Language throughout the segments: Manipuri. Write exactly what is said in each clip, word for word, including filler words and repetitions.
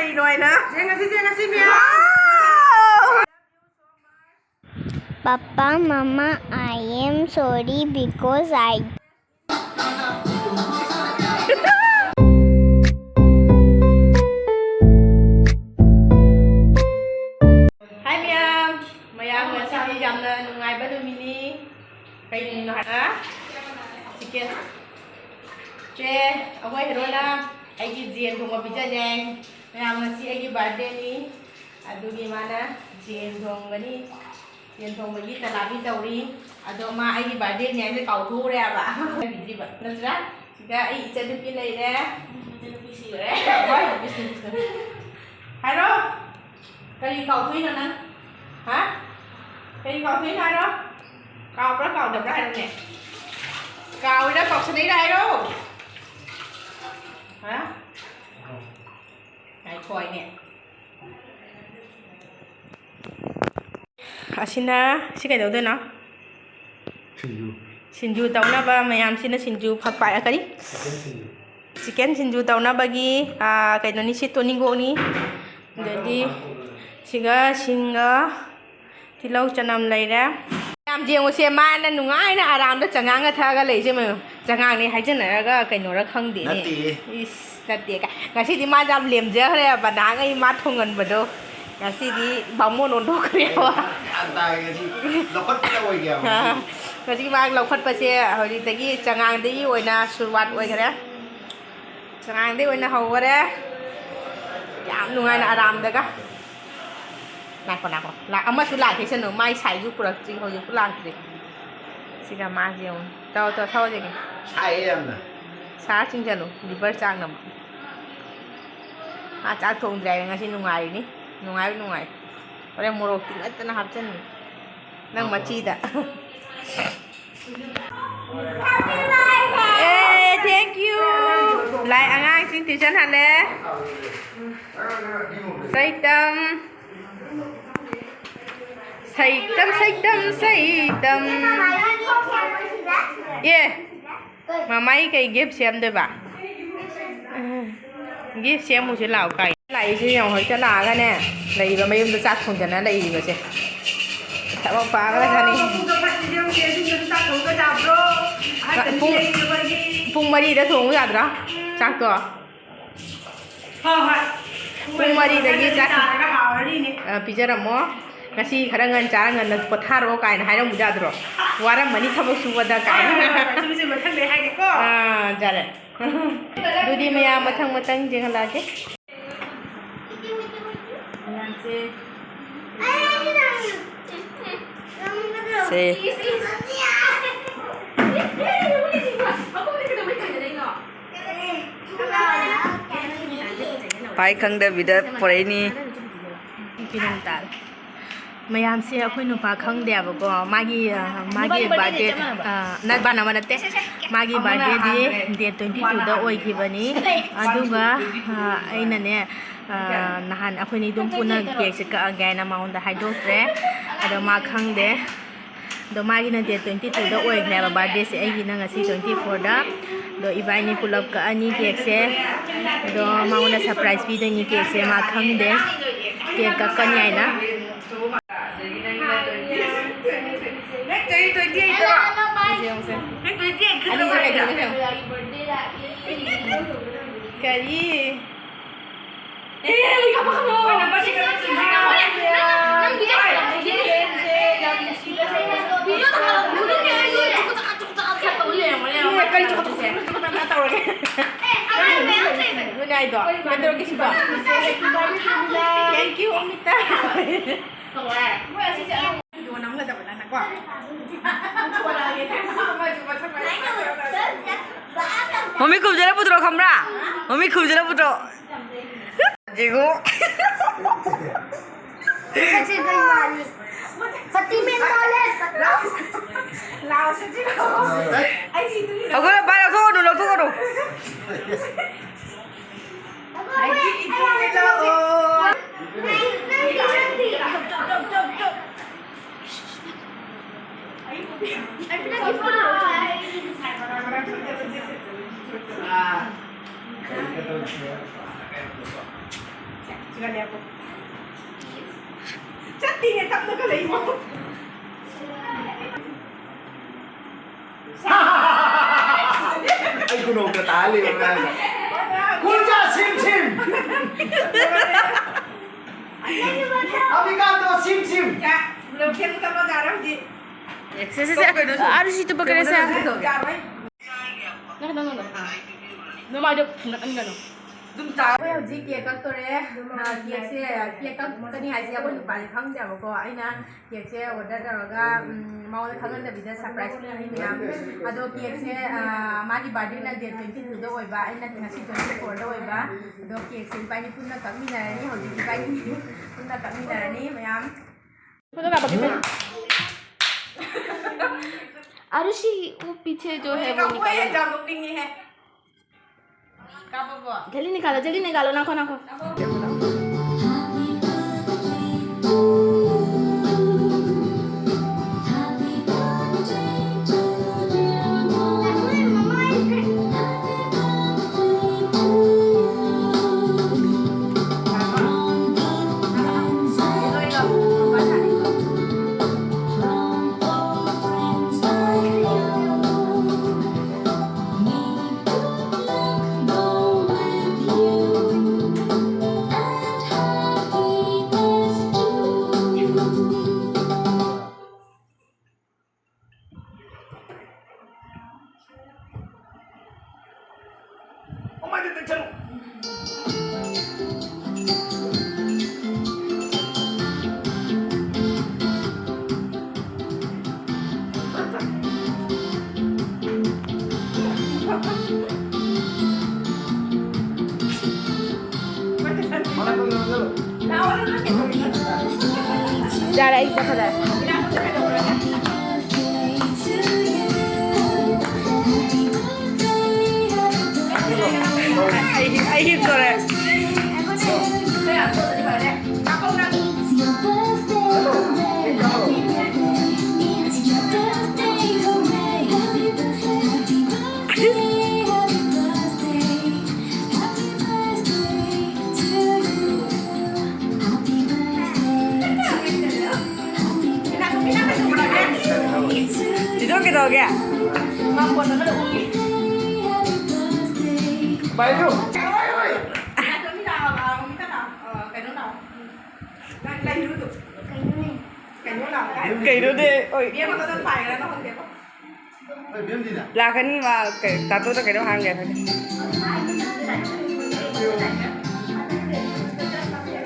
ꯀꯩꯅꯣ ꯍꯥꯏꯅ? ꯌꯦꯡꯉꯁꯤ, ꯌꯦꯡꯉꯁꯤ, ꯃꯌꯥꯝ꯫ Papa, Mama, I am sorry because I Hi ꯃꯌꯥꯝ, ꯃꯌꯥꯝ ꯉꯁꯤꯗꯤ ꯌꯥꯝꯅ ꯅꯨꯡꯉꯥꯏꯕ ꯅꯨꯃꯤꯠꯅꯤ꯫ ꯀꯩ ꯅꯨꯃꯤꯠꯅꯣ ꯍꯥꯏ-, ꯍꯥ? Chicken꯫ ꯆꯦ, ꯑꯩꯈꯣꯏ ꯍꯦꯔꯣꯅ ꯑꯩꯒꯤ ꯖꯦꯟ ꯊꯣꯡꯕ ꯄꯤꯖꯅꯤ ꯍꯥꯏ꯫ ꯃꯌꯥꯝ ꯉꯁꯤ ꯑꯩꯒꯤ birthdayꯅꯤ, ꯑꯗꯨꯒꯤ ꯃꯥꯅ ꯖꯦꯟ ꯊꯣꯡꯒꯅꯤ꯫ ꯌꯦꯟ ꯊꯣꯡꯕꯒꯤ ꯇꯂꯥꯕꯤ ꯇꯧꯔꯤ꯫ ꯑꯗꯣ ꯃꯥ ꯑꯩꯒꯤ birthdayꯅꯦ ꯍꯥꯏꯕꯁꯦ ꯀꯥꯎꯊꯣꯛꯎꯔꯦ ꯍꯥꯏꯕ꯫ ꯍꯥꯏꯕꯤꯗ꯭ꯔꯤꯕ ꯅꯠꯇ꯭ꯔꯥ? ꯁꯤꯗ ꯑꯩ ꯏꯆꯟꯅꯨꯄꯤ ꯂꯩꯔꯦ꯫ ꯏꯆꯟꯅꯨꯄꯤ ꯁꯤꯔꯦ꯫ ꯍꯣꯏ, ꯕꯤꯁꯅꯨ, ꯕꯤꯁꯅꯨ꯫ ꯍꯥꯏꯔꯣ꯫ ꯀꯔꯤ ꯀꯥꯎꯊꯣꯛꯏꯅꯣ ꯅꯪ? ꯍꯥ? ꯀꯔꯤ ꯀꯥꯎꯊꯣꯛꯏꯅꯣ ꯍꯥꯏꯔꯣ꯫ ꯀꯥꯎꯕ꯭ꯔꯥ ꯀꯥꯎꯗꯕ꯭ꯔꯥ ꯍꯥꯏꯔꯣꯅꯦ꯫ ꯀꯥꯎꯔꯤꯔꯥ ꯀꯥꯎꯁꯟꯅꯩꯔꯥ ꯍꯥꯏꯔꯣ꯫ ꯍꯥ? ꯉꯥꯏꯈꯣ ꯑꯩꯅꯦ꯫ ꯑꯁꯤꯅ, ꯁꯤ ꯀꯩꯗꯧꯗꯣꯏꯅꯣ? ꯁꯤꯡꯖꯨ꯫ ꯁꯤꯡꯖꯨ ꯇꯧꯅꯕ ꯃꯌꯥꯝꯁꯤꯅ ꯁꯤꯡꯖꯨ ꯐꯛ ꯄꯥꯏ-, ꯀꯔꯤ? Chicken ꯁꯤꯡꯖꯨ꯫ Chicken ꯁꯤꯡꯖꯨ ꯇꯧꯅꯕꯒꯤ, ꯑꯥ, ꯀꯩꯅꯣꯅꯤ, ꯁꯤ ꯇꯣꯅꯤꯡꯀꯣꯛꯅꯤ꯫ ꯑꯗꯩꯗꯤ ꯁꯤꯒ ꯁꯤꯡꯒ ꯇꯤꯜꯍꯧ ꯆꯅꯝ ꯂꯩꯔꯦ꯫ ꯌꯥꯝ ꯌꯦꯡꯉꯨꯁꯦ, ꯃꯥꯅ ꯅꯨꯡꯉꯥꯏꯅ ꯑꯔꯥꯝꯗ ꯆꯉꯥꯡꯒ ꯊꯛꯑꯒ ꯂꯩꯁꯦ ꯃꯌꯥꯝ꯫ ꯆꯉꯥꯡꯅꯤ ꯍꯥꯏꯖꯟꯅꯔꯒ ꯀꯩꯅꯣꯔ ꯈꯪꯗꯦꯅꯦ꯫ ꯅꯠꯇꯦꯌꯦ꯫ ꯏꯁ, ꯅꯠꯇꯦ ꯀꯥꯏ꯫ ꯉꯁꯤꯗꯤ ꯃꯥꯁꯦ ꯌꯥꯝ ꯂꯦꯝꯖꯈ꯭ꯔꯦꯕ, ꯅꯍꯥꯟꯈꯩ ꯃꯥ ꯊꯣꯡꯒꯟꯕꯗꯣ꯫ ꯉꯁꯤꯗꯤ ꯕꯥꯃꯣꯟ ꯑꯣꯟꯊꯣꯛꯈ꯭ꯔꯦꯕ꯫ ꯒ꯭ꯌꯥꯟ ꯇꯥꯔꯦ ꯉꯁꯤ꯫ ꯂꯧꯈꯠꯄꯗ ꯑꯣꯏꯒꯦ ꯍꯥꯏꯕ ꯉꯁꯤ꯫ ꯉꯁꯤ ꯃꯥ ꯂꯧꯈꯠꯄꯁꯦ ꯍꯧꯖꯤꯛꯇꯒꯤ ꯆꯉꯥꯡꯗꯒꯤ ꯑꯣꯏꯅ ꯁꯨꯔꯨꯋꯥꯠ ꯑꯣꯏꯈ꯭ꯔꯦ꯫ ꯆꯉꯥꯡꯗꯩ ꯑꯣꯏꯅ ꯍꯧꯈꯔꯦ꯫ ꯌꯥꯝ ꯅꯨꯡꯉꯥꯏꯅ ꯑꯔꯥꯝꯗꯒ꯫ ꯂꯥꯛꯈꯣ, ꯂꯥꯛꯈꯣ꯫ ꯂꯥꯛ-, ꯑꯃꯁꯨ ꯂꯥꯛꯈꯤꯁꯅꯨ꯫ ꯃꯥꯏ ꯁꯥꯏꯁꯨ ꯄꯨꯔꯛꯇ꯭ꯔꯤ, ꯍꯧꯖꯤꯛꯄꯨ ꯂꯥꯛꯇ꯭ꯔꯤ꯫ ꯁꯤꯒ ꯃꯥꯁꯦ ꯌꯦꯡꯉꯨ꯫ ꯇꯧ, ꯇꯧ, ꯊꯧꯁꯤꯒꯦ꯫ ꯁꯥꯏꯌꯦ ꯌꯥꯝꯅ꯫ ꯁꯥꯔ ꯆꯤꯡꯁꯤꯜꯂꯨ꯫ Liver ꯆꯥꯛꯅꯕ꯫ ꯃꯥ ꯆꯥꯛ ꯊꯣꯡꯗ꯭ꯔꯤ ꯍꯥꯏꯔꯦ꯫ ꯉꯁꯤ ꯅꯨꯡꯉꯥꯏꯔꯤꯅꯤ꯫ ꯅꯨꯡꯉꯥꯏꯕ ꯅꯨꯡꯉꯥꯏ꯫ ꯍꯣꯔꯦꯟ ꯃꯣꯔꯣꯛ ꯇꯤꯡꯈꯠꯇꯅ ꯍꯥꯞꯆꯤꯟꯅꯤ꯫ ꯅꯪ ꯃꯆꯤꯗ꯫ ꯑꯦ, thank you꯫ ꯂꯥꯏ ꯑꯉꯥꯡꯁꯤꯡ tuition ꯍꯜꯂꯦ꯫ ꯁꯩꯇꯝ꯫ ꯁꯩꯇꯝ, ꯁꯩꯇꯝ, ꯁꯩꯇꯝ꯫ ꯑꯦ, ꯃꯃꯥꯏ ꯀꯩ gift ꯁꯦꯝꯗꯣꯏꯕ? ꯒꯤ ꯁꯦꯝꯃꯨꯁꯦ ꯂꯥꯛꯑꯣ ꯀꯥꯏ꯫ ꯂꯥꯛꯏꯁꯦ ꯌꯦꯡꯉꯣ, ꯍꯦꯛꯇ ꯂꯥꯛꯑꯒꯅꯦ, ꯂꯩꯔꯤꯕ ꯃꯌꯨꯝꯗ ꯆꯥꯛ ꯊꯣꯡꯗꯅ ꯂꯩꯔꯤꯕꯁꯦ꯫ ꯊꯕꯛ ꯄꯥꯒ꯭ꯔꯖꯥꯠꯅꯤ꯫ ꯄꯨꯡꯗꯣ ꯐꯠꯇ꯭ꯔꯤꯁꯦ ꯌꯦꯡꯉꯨꯁꯦ, ꯑꯗꯨꯝ ꯆꯥꯛ ꯊꯣꯡꯉꯒ ꯆꯥꯕ꯭ꯔꯣ? ꯑꯍꯟ ꯄꯨꯡ, ꯂꯩꯇꯕꯒꯤ꯫ ꯄꯨꯡ ꯃꯔꯤꯗ ꯊꯣꯡꯉꯨ ꯌꯥꯗ꯭ꯔꯣ ꯆꯥꯛꯇꯣ? ꯍꯣꯏ, ꯍꯣꯏ꯫ ꯄꯨꯡ ꯃꯔꯤꯗꯒꯤ ꯆꯥꯛ ꯆꯥꯔꯒ ꯍꯥꯎꯔꯅꯤꯅꯦ꯫ ꯑ, ꯄꯤꯖꯔꯝꯃꯣ꯫ "ꯉꯁꯤ ꯈꯔ ꯉꯟ ꯆꯥꯔ ꯉꯟꯅ ꯄꯣꯊꯥꯔꯣ" ꯀꯥꯏꯅ ꯍꯥꯏꯔꯝꯃꯨ ꯌꯥꯗ꯭ꯔꯣ? "ꯋꯥꯔꯝꯃꯅꯤ ꯊꯕꯛ ꯁꯨꯕꯗ" ꯀꯥꯏꯅ꯫ ꯍꯣꯏ, ꯍꯣꯏ, ꯍꯣꯏ, ꯍꯣꯏ, ꯆꯨꯝꯃꯤ, ꯆꯨꯝꯃꯤ, ꯃꯊꯪꯗꯩ ꯍꯥꯏꯒꯦꯀꯣ꯫ ꯑꯥ, ꯌꯥꯔꯦ꯫ ꯑꯗꯨꯗꯤ ꯃꯌꯥꯝ ꯃꯊꯪ ꯃꯊꯪ ꯌꯦꯡꯍꯜꯂꯛꯑꯒꯦ꯫ ꯁꯦ꯫ ꯄꯥꯏ ꯈꯪꯗꯕꯤꯗ ꯄꯣꯔꯛꯏꯅꯤ꯫ ꯀꯤꯂꯣꯃꯤꯇꯔ꯫ ꯃꯌꯥꯝꯁꯦ ꯑꯩꯈꯣꯏ ꯅꯨꯄꯥ ꯈꯪꯗꯦꯕꯀꯣ, ꯃꯥꯒꯤ, ꯑ, ꯃꯥꯒꯤ ꯅꯨꯄꯥꯒꯤ birthday ꯗꯤ ꯆꯞ ꯃꯥꯟꯅꯕ꯫ ꯑ, ꯅꯠ ꯃꯥꯟꯅꯕ ꯅꯠꯇꯦ꯫ ꯃꯥꯒꯤ ꯑꯃꯅ birthday ꯗꯤ ꯍꯥꯟꯈ꯭ꯔꯦ꯫ Date twenty two ꯗ ꯑꯣꯏꯈꯤꯕꯅꯤ꯫ ꯑꯗꯨꯒ, ꯑ, ꯑꯩꯅꯅꯦ, ꯑ, ꯅꯍꯥꯟ ꯑꯩꯈꯣꯏꯅꯤ ꯑꯗꯨꯝ ꯄꯨꯟꯅ cake ꯁꯦ ꯀꯛꯑꯒꯦ ꯍꯥꯏꯅ ꯃꯉꯣꯟꯗ ꯍꯥꯏꯗꯣꯛꯇ꯭ꯔꯦ꯫ ꯑꯗꯣ ꯃꯥ ꯈꯪꯗꯦ꯫ ꯑꯗꯣ ꯃꯥꯒꯤꯅ date twenty two ꯗ ꯑꯣꯏꯈ꯭ꯔꯦꯕ birthday ꯁꯦ, ꯑꯩꯒꯤꯅ ꯉꯁꯤ twenty four ꯗ꯫ ꯑꯗꯣ ꯏꯕꯥꯏꯅꯤ ꯄꯨꯂꯞ ꯀꯛꯑꯅꯤ cake ꯁꯦ꯫ ꯑꯗꯣ ꯃꯉꯣꯟꯗ surprise ꯄꯤꯗꯣꯏꯅꯤ cake ꯁꯦ, ꯃꯥ ꯈꯪꯗꯦ cake ꯀꯛꯀꯅꯤ ꯍꯥꯏꯅ꯫ ꯅꯪ ꯆꯍꯤ twenty eight ꯇꯔꯣ? ꯌꯦꯡꯉꯨꯁꯦ꯫ ꯅꯪ twenty eight ꯑꯅꯤꯁꯦ ꯀꯩꯗꯧꯕ ꯀꯩꯅꯣ ꯌꯦꯡꯉꯣ꯫ ꯀꯔꯤ? ꯑꯦ, ꯀꯥꯞꯄꯛꯀꯅꯣ꯫ ꯅꯪ video ꯊꯥꯒꯠꯂꯛꯑꯣ꯫ Video ꯊꯥꯒꯠꯂꯛꯑꯣ꯫ ꯀꯔꯤ ꯆꯨꯀ ꯆꯨꯀ ꯆꯨꯀ ꯆꯨꯀ ꯇꯧꯔꯒꯦ? ꯒꯨꯅꯥꯏꯗꯣ꯫ ꯀꯩꯗꯧꯔꯒꯦ ꯁꯤꯕꯣ? Thank you, Amita. ꯃꯃꯤ ꯈꯨꯝꯖꯤꯜꯂ ꯄꯨꯊꯣꯔꯛꯑꯣ, ꯈꯪꯕ꯭ꯔꯥ? ꯃꯃꯤ ꯈꯨꯝꯖꯤꯜꯂ ꯄꯨꯊꯣꯔꯛꯑꯣ꯫ ꯌꯦꯡꯉꯣ꯫ ꯁꯛꯁꯤ ꯀꯩ ꯃꯥꯜꯂꯤ? ꯐꯇꯤ ꯃꯦꯟ ꯃꯥꯜꯂꯦ꯫ ꯍꯧꯒꯠꯂꯣ, ꯚꯥꯏ, ꯂꯧꯊꯣꯛꯀꯅꯨ, ꯂꯧꯊꯣꯛꯀꯅꯨ꯫ ꯁꯤꯒꯅꯦ ꯑꯩꯈꯣꯏ꯫ ꯆꯠꯇꯤꯅꯦ, ꯇꯞꯅꯒ ꯂꯩꯕꯣ꯫ ꯑꯩ ꯈꯨꯅꯣꯛꯇ ꯇꯥꯍꯜꯂꯤꯕ ꯃꯌꯥꯝꯗꯣ꯫ ꯀꯨꯟꯖꯥ ꯁꯤꯝ ꯁꯤꯝ꯫ ꯑꯃꯤꯀꯥꯟꯇꯣ ꯁꯤꯝ ꯁꯤꯝ꯫ ꯌꯥ, ꯂꯣꯀꯦꯜ ꯀꯃꯒꯥꯔ ꯍꯧꯖꯤꯛ꯫ ꯁꯦ, ꯁꯦ, ꯁꯦ꯫ ꯑꯥꯔꯨꯁꯤ ꯇꯨ ꯄꯀꯔꯦ ꯁꯦ꯫ ꯌꯥꯔꯣꯏ꯫ ꯅꯪ, ꯅꯪ, ꯅꯪ, ꯅꯪ꯫ ꯅꯃꯥꯏꯗꯣ ꯐꯨꯟꯒꯠꯍꯟꯒꯅꯨ꯫ ꯑꯗꯨꯝ ꯆꯥ-, ꯑꯩꯈꯣꯏ ꯍꯧꯖꯤꯛ ꯀꯦꯛ ꯀꯛꯇꯣꯔꯦ꯫ ꯑ, ꯀꯦꯛꯁꯦ, ꯀꯦꯛ ꯀꯛꯀꯅꯤ ꯍꯥꯏꯁꯦ ꯑꯩꯈꯣꯏ ꯅꯨꯄꯥꯗꯤ ꯈꯪꯗꯦꯕꯀꯣ꯫ ꯑꯩꯅ ꯀꯦꯛꯁꯦ ꯑꯣꯔꯗꯔ ꯇꯧꯔꯒ, ꯎꯝ, ꯃꯉꯣꯟꯗ ꯈꯪꯍꯟꯗꯕꯤꯗ ꯁꯔꯄ꯭ꯔꯥꯏꯁ ꯄꯤꯔꯝꯃꯤ ꯃꯌꯥꯝ꯫ ꯑꯗꯣ ꯀꯦꯛꯁꯦ, ꯑ, ꯃꯥꯒꯤ ꯕꯥꯔꯗꯦꯅ ꯗꯦꯠ ꯇ꯭ꯋꯦꯟꯇꯤ ꯇꯨꯗ ꯑꯣꯏꯕ, ꯑꯩꯅ ꯉꯁꯤ ꯇ꯭ꯋꯦꯟꯇꯤ ꯐꯣꯔꯗ ꯑꯣꯏꯕ꯫ ꯑꯗꯣ ꯀꯦꯛꯁꯦ ꯏꯕꯥꯅꯤ ꯄꯨꯟꯅ ꯀꯛꯃꯤꯟꯅꯔꯅꯤ꯫ ꯍꯧꯖꯤꯛ ꯏꯕꯥꯅꯤ ꯄꯨꯟꯅ ꯀꯛꯃꯤꯟꯅꯔꯅꯤ ꯃꯌꯥꯝ꯫ ꯐꯣꯇꯣ ꯀꯥꯞꯄꯛꯀꯦ꯫ अरुषि, वो पीछे जो है, वो निकालो ना। ꯌꯥꯝ ꯅꯣꯛꯅꯤꯡꯉꯤꯍꯦ꯫ ꯀꯥꯞꯄꯕꯣ? जल्दी निकालो, जल्दी निकालो, नाखो, नाखो। ꯌꯥꯔꯦ, ꯑꯩ ꯆꯠꯈ꯭ꯔꯦ꯫ ꯑꯩ, ꯑꯩ ꯍꯤꯞꯇꯣꯔꯦ꯫ ꯇꯧꯒꯦ꯫ ꯀꯩꯅꯣꯅꯦ, ꯑꯣꯏ꯫ ꯂꯥꯛꯀꯅꯤ ꯃꯥ, ꯀꯩ, ꯇꯥꯇꯣꯗ ꯀꯩꯅꯣ ꯍꯥꯡꯒꯦ ꯍꯥꯏꯕꯅꯤ꯫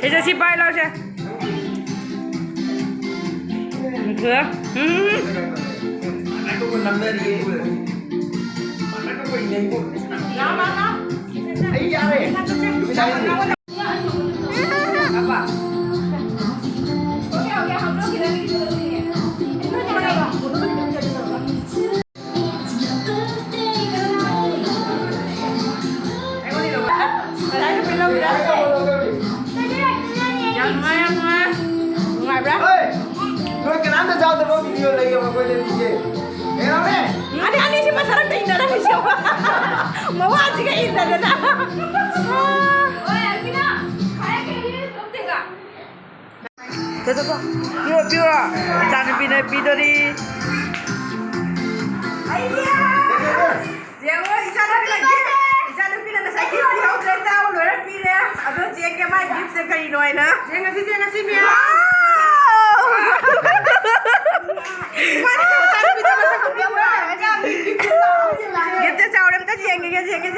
ꯁꯤꯁꯦ ꯁꯤ ꯄꯥꯏ ꯂꯥꯎꯁꯦ꯫ ꯎꯝ꯫ ꯌꯥꯝ ꯅꯨꯡꯉꯥꯏ, ꯌꯥꯝ ꯅꯨꯡꯉꯥꯏ꯫ ꯅꯨꯡꯉꯥꯏꯕ꯭ꯔꯥ? ꯍꯣꯏ꯫ ꯅꯣꯏ ꯀꯅꯥꯝꯇ ꯆꯥꯎꯗꯕ ꯚꯤꯗꯤꯑꯣ ꯂꯩꯌꯦꯕ ꯑꯩꯈꯣꯏꯗ ꯄꯤꯒꯦ꯫ ꯀꯩꯅꯣꯅꯦ? ꯑꯅꯤ, ꯑꯅꯤꯁꯤ ꯃꯁꯔꯛꯇ ꯏꯟꯅꯔꯝꯃꯤꯁꯦ꯫ ꯃꯋꯥꯁꯤꯒ ꯏꯟꯅꯗꯅ꯫ ꯆꯠ, ꯆꯠ, ꯆꯠ꯫ ꯄꯤꯌꯣ, ꯄꯤꯌꯣ꯫ ꯏꯆꯥꯅꯨꯄꯤꯅ ꯄꯤꯗꯣꯔꯤ꯫ ꯌꯦꯡꯉꯣ, ꯏꯆꯥꯅꯨꯄꯤꯅ gift, ꯏꯆꯥꯅꯨꯄꯤꯅ ꯉꯁꯥꯏ gift ꯄꯤꯍꯧꯗ꯭ꯔꯦ, ꯆꯥꯕ ꯂꯣꯏꯔ ꯄꯤꯔꯦ꯫ ꯑꯗꯣ ꯆꯦꯛꯀꯦ ꯃꯥꯏ giftꯁꯦ ꯀꯔꯤꯅꯣ ꯍꯥꯏꯅ꯫ ꯆꯦ, ꯉꯁꯤ, ꯆꯦ, ꯉꯁꯤ ꯃꯌꯥꯝ꯫ Wow! ꯏꯆꯥꯅꯨꯄꯤꯗ ꯃꯁꯛ ꯈꯪꯕꯤꯕ꯭ꯔꯥ? Giftꯁꯦ ꯆꯥꯎꯔꯦ, ꯑꯝꯇ ꯌꯦꯡꯒꯦ, ꯌꯦꯡꯒꯦ, ꯌꯦꯡꯒꯦ꯫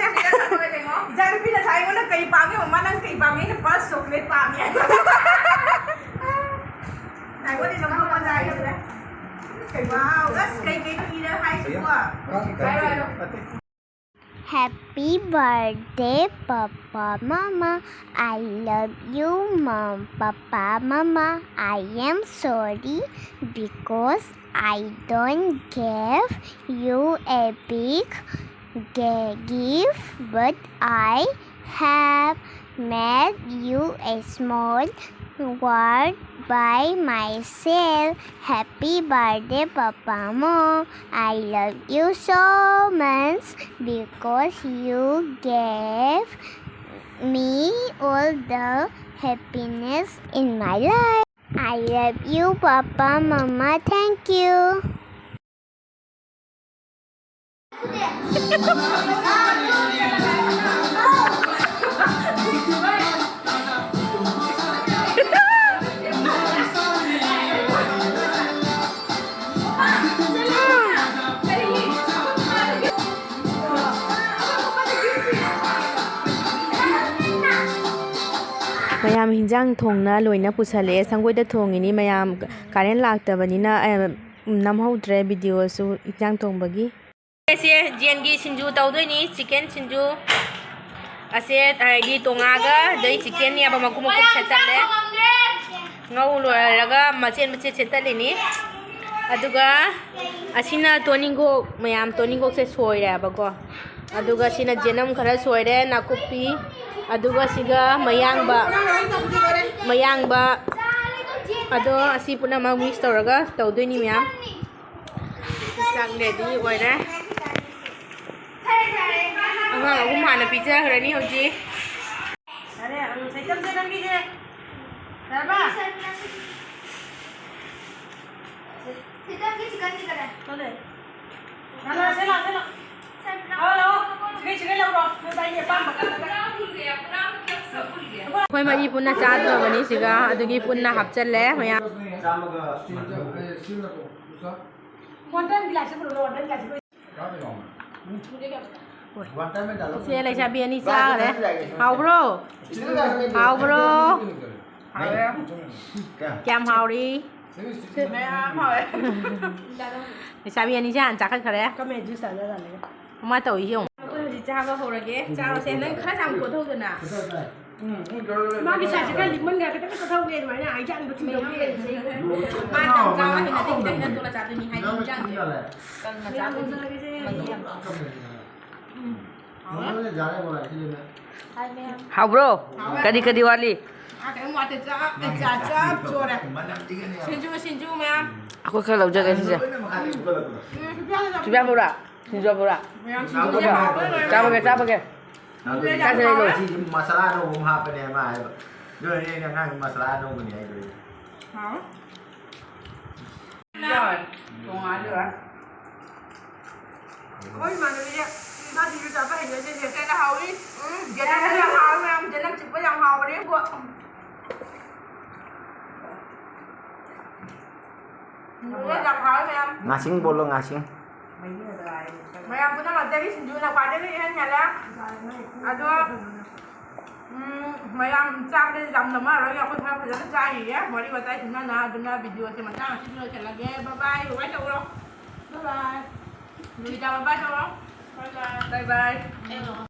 ꯏꯆꯥꯅꯨꯄꯤꯅ ꯉꯁꯥꯏ ꯑꯩꯉꯣꯟꯗ ꯀꯩ ꯄꯥꯝꯒꯦ? "ꯃꯃꯥ, ꯅꯪ ꯀꯩ ꯄꯥꯝꯒꯦ?" ꯑꯩꯅ "Pulse chocolate ꯄꯥꯝꯃꯤ" ꯍꯥꯏꯕ꯫ ꯉꯥꯏꯈꯣꯅꯦ, ꯅꯪ ꯃꯃꯥ ꯆꯥꯒꯦ꯫ Wow, ꯑꯁ, ꯀꯩ ꯀꯩ ꯏꯔ ꯍꯥꯏꯁꯤꯕꯣ? ꯍꯥꯏꯔꯣ, ꯍꯥꯏꯔꯣ꯫ Happy birthday, Papa, Mama. I love you, Mom, Papa, Mama. I am sorry because I don't give you a big g- gift, but I have made you a small world by myself. Happy birthday, Papa, Mom. I love you so much because you gave me all the happiness in my life. I love you, Papa, Mama. Thank you. ꯃꯌꯥꯝ ꯍꯤꯟꯖꯥꯡ ꯊꯣꯡꯅ ꯂꯣꯏꯅ ꯄꯨꯁꯜꯂꯛꯑꯦ꯫ ꯁꯪꯒꯣꯏꯗ ꯊꯣꯡꯉꯤꯅꯤ꯫ ꯃꯌꯥꯝ ꯀꯔꯦꯟ ꯂꯥꯛꯇꯕꯅꯤꯅ, ꯑꯦ, ꯅꯝꯍꯧꯗ꯭ꯔꯦ ꯚꯤꯗꯤꯑꯣꯁꯨ ꯍꯤꯟꯖꯥꯡ ꯊꯣꯡꯕꯒꯤ꯫ ꯁꯦ ꯖꯦꯟꯒꯤ ꯁꯤꯡꯖꯨ ꯇꯧꯗꯣꯏꯅꯤ, ꯆꯤꯀꯟ ꯁꯤꯡꯖꯨ꯫ ꯑꯁꯦ ꯍꯥꯏꯗꯤ ꯇꯣꯉꯥꯒ ꯑꯗꯩ ꯆꯤꯀꯟ ꯌꯥꯕ ꯃꯀꯨꯞ ꯃꯀꯨꯞ ꯁꯦꯠꯇꯠꯂꯦ꯫ ꯉꯧ ꯂꯣꯏꯔꯒ ꯃꯆꯦꯠ ꯃꯆꯦꯠ ꯁꯦꯠꯇꯠꯂꯤꯅꯤ꯫ ꯑꯗꯨꯒ ꯑꯁꯤꯅ ꯇꯣꯅꯤꯡꯈꯣꯛ, ꯃꯌꯥꯝ ꯇꯣꯅꯤꯡꯈꯣꯛꯁꯦ ꯁꯣꯏꯔꯦꯕꯀꯣ꯫ ꯑꯗꯨꯒ ꯁꯤꯅ ꯖꯦꯅꯝ ꯈꯔ ꯁꯣꯏꯔꯦ, ꯅꯥꯀꯨꯞꯄꯤ꯫ ꯑꯗꯨꯒ ꯁꯤꯒ ꯃꯌꯥꯡꯕ, ꯃꯌꯥꯡꯕ꯫ ꯑꯗꯣ ꯑꯁꯤ ꯄꯨꯝꯅꯃꯛ ꯃꯤꯛꯁ ꯇꯧꯔꯒ ꯇꯧꯗꯣꯏꯅꯤ ꯃꯌꯥꯝ꯫ ꯆꯥꯛ ꯔꯦꯗꯤ ꯑꯣꯏꯔꯦ꯫ ꯑꯉꯥꯡ ꯑꯍꯨꯝ ꯍꯥꯟꯅ ꯄꯤꯖꯈ꯭ꯔꯅꯤ ꯍꯧꯖꯤꯛ꯫ ꯌꯥꯔꯦ, ꯎꯝ, ꯁꯩꯇꯝꯁꯦ ꯅꯪꯒꯤꯁꯦ꯫ ꯌꯥꯔꯕ? ꯁꯩꯇꯝꯒꯤ ꯆꯤꯛꯀꯟꯗꯤ ꯀꯗꯥꯏ? ꯆꯠꯂꯦ꯫ ꯂꯥꯛꯑꯣ, ꯁꯦ ꯂꯥꯛꯑꯣ, ꯁꯦ ꯂꯥꯛꯑꯣ꯫ ꯂꯥꯛꯑꯣ, ꯂꯥꯛꯑꯣ꯫ ꯆꯤꯛꯀꯟ, ꯆꯤꯛꯀꯟ ꯂꯧꯔꯣ꯫ ꯅꯣꯏ ꯕꯥꯏꯒꯤ ꯑꯄꯥꯝꯕ ꯈꯜꯂꯒ꯫ ꯑꯩꯈꯣꯏ ꯃꯔꯤ ꯄꯨꯟꯅ ꯆꯥꯗ꯭ꯔꯕꯅꯤ ꯁꯤꯒ, ꯑꯗꯨꯒꯤ ꯄꯨꯟꯅ ꯍꯥꯞꯆꯜꯂꯦ ꯃꯌꯥꯝ꯫ ꯆꯥꯝꯃꯒ ꯃꯥꯊꯣꯏ꯫ Water ꯒꯤꯂꯥꯁꯁꯦ ꯄꯨꯔꯛꯎꯅꯦ, water ꯒꯤꯂꯥꯁꯁꯦ ꯄꯨꯔꯛꯎ꯫ ꯁꯦ, ꯂꯩꯁꯥꯕꯤ ꯑꯅꯤ ꯆꯥꯈ꯭ꯔꯦ꯫ ꯍꯥꯎꯕ꯭ꯔꯣ? ꯍꯥꯎꯕ꯭ꯔꯣ? ꯀꯌꯥꯝ ꯍꯥꯎꯔꯤ? ꯃꯌꯥꯝ ꯍꯥꯎꯔꯦ꯫ ꯂꯩꯁꯥꯕꯤ ꯑꯅꯤꯁꯦ ꯍꯥꯟꯅ ꯆꯥꯈꯠꯈ꯭ꯔꯦ꯫ ꯀꯃꯥꯏ ꯖꯨꯁ ꯆꯥꯅ ꯆꯥꯅꯤꯡꯉꯦ? ꯀꯃꯥꯏ ꯇꯧꯔꯤ ꯌꯦꯡꯉꯨ꯫ ꯑꯩꯈꯣꯏ ꯍꯧꯖꯤꯛ ꯆꯥꯕ ꯍꯧꯔꯒꯦ꯫ ꯆꯥꯔꯣꯁꯦ꯫ ꯅꯪ ꯈꯔ ꯆꯥꯝ ꯀꯣꯠꯍꯧꯗꯅ꯫ ꯃꯥꯒꯤ ꯁꯥꯏꯖꯁꯦ ꯈꯔ ꯂꯤꯛꯃꯟꯈ꯭ꯔꯦ, ꯈꯤꯇꯪ ꯀꯣꯠꯍꯧꯒꯦ ꯑꯗꯨꯃꯥꯏꯅ ꯑꯩ ꯆꯥꯅꯕ ꯊꯤꯟꯗꯣꯛꯀꯦ꯫ ꯃꯥ ꯆꯥꯝ ꯆꯥꯕ ꯍꯩꯅꯗꯦ, ꯈꯤꯇꯪ ꯈꯤꯇꯪ ꯇꯣꯠꯂ ꯆꯥꯗꯣꯏꯅꯤ ꯍꯥꯏꯗꯤ ꯏꯟꯖꯥꯡꯁꯦ꯫ ꯀꯪꯅ ꯆꯥꯗꯣꯏꯅꯤ꯫ ꯃꯍꯤ ꯌꯥꯝ ꯍꯥꯎꯕ꯭ꯔꯣ? ꯀꯔꯤ ꯀꯔꯤ ꯋꯥꯠꯂꯤ? ꯁꯤꯡꯖꯨ, ꯁꯤꯡꯖꯨ ꯃꯌꯥꯝ꯫ ꯑꯩꯈꯣꯏ ꯈꯔ ꯂꯧꯖꯒꯦ ꯁꯤꯁꯦ꯫ ꯎꯝ꯫ ꯆꯨꯖꯥꯛ ꯕꯣꯔꯥ, ꯁꯤꯡꯖꯨ ꯕꯣꯔꯥ꯫ ꯃꯌꯥꯝ ꯁꯤꯡꯖꯨꯁꯦ ꯍꯥꯎꯕ꯭ꯔꯥ ꯂꯣꯏꯔꯦ꯫ ꯆꯥꯕꯒꯦ, ꯆꯥꯕꯒꯦ꯫ ꯆꯥꯁꯦ ꯂꯣꯏꯔꯦ꯫ ꯁꯤꯗꯤ ꯃꯁꯥꯂꯥ ꯑꯅꯧꯕ ꯑꯃ ꯍꯥꯞꯄꯅꯦ ꯃꯥ ꯍꯥꯏꯕ꯫ ꯑꯗꯨꯅꯅꯦ ꯑꯩꯅ ꯑꯉꯥꯡꯒꯤ ꯃꯁꯥꯂꯥ ꯑꯅꯧꯕꯅꯦ ꯍꯥꯏꯗꯣ꯫ ꯍꯥꯎ꯫ ꯇꯣꯉꯥꯜꯂꯦ꯫ ꯑꯩꯈꯣꯏ ꯏꯃꯥꯟꯅꯕꯤꯁꯦ ꯁꯤꯡꯖꯨ ꯆꯥꯕ ꯍꯩꯅꯗꯦ꯫ ꯖꯦꯅꯦꯠꯅ ꯍꯥꯎꯏ꯫ ꯎꯝ, ꯖꯦꯅꯦꯠꯅ ꯍꯥꯎꯏ ꯃꯌꯥꯝ꯫ ꯖꯦꯅꯦꯠ ꯆꯤꯛꯄ ꯌꯥꯝ ꯍꯥꯎꯕꯅꯦ꯫ ꯁꯤꯡꯖꯨꯁꯦ ꯌꯥꯝ ꯍꯥꯎꯏ ꯃꯌꯥꯝ꯫ ꯉꯥꯁꯤꯡ ꯕꯣꯜꯂꯣ, ꯉꯥꯁꯤꯡ꯫ ꯃꯌꯥꯝ ꯄꯨꯝꯅꯃꯛꯇꯒꯤ ꯁꯤꯡꯖꯨꯅ ꯈ꯭ꯋꯥꯏꯗꯒꯤ ꯏꯍꯦꯟ ꯍꯦꯜꯂꯦ꯫ ꯑꯗꯣ, ꯎꯝ, ꯃꯌꯥꯝ ꯆꯥꯕꯗ ꯌꯥꯝ ꯅꯝꯃꯔꯣꯏꯒꯦ꯫ ꯑꯩꯈꯣꯏ ꯈꯔ ꯐꯖꯅ ꯆꯥꯈꯤꯒꯦ꯫ ꯋꯥꯔꯤ ꯋꯥꯇꯥꯏ ꯈꯟꯅꯅ꯫ ꯑꯗꯨꯅ ꯚꯤꯗꯤꯑꯣꯁꯦ ꯃꯇꯥꯡ ꯑꯁꯤꯗ ꯂꯣꯏꯁꯤꯜꯂꯒꯦ꯫ ꯕꯥꯏ ꯕꯥꯏ꯫ ꯕꯥꯏ ꯕꯥꯏ ꯇꯧꯔꯣ꯫ ꯕꯥꯏ ꯕꯥꯏ꯫ ꯂꯨꯏꯗꯥ ꯕꯥꯏ ꯕꯥꯏ ꯇꯧꯔꯣ꯫ ꯕꯥꯏ ꯕꯥꯏ꯫ ꯕꯥꯏ ꯕꯥꯏ꯫